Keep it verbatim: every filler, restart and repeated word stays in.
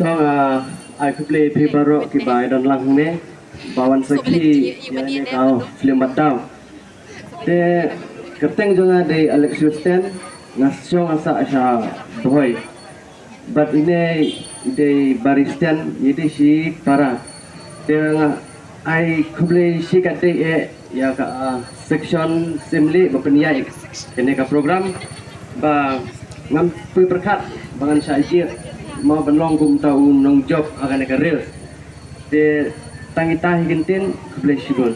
Tang, ah, ai khublei phi baroh kiba don lang hangne ba wan sakhi ïa kane ka film Bad Daw. Te kyrteng jong nga dei Alexius Ten, nga shong nga sah sha Bhoi. Bad ine i dei Baris Ten, i dei shi para. Te nga ai khublei shi katdei eh ïa ka, ah, section Syiemlieh ba pynïaid kane ka program ba ngam pyrkhat ba ngan shah ïa mo ban long kum uta u nongjop ha kane ka reel. Te tang ita hi kyntien, khublei shibun.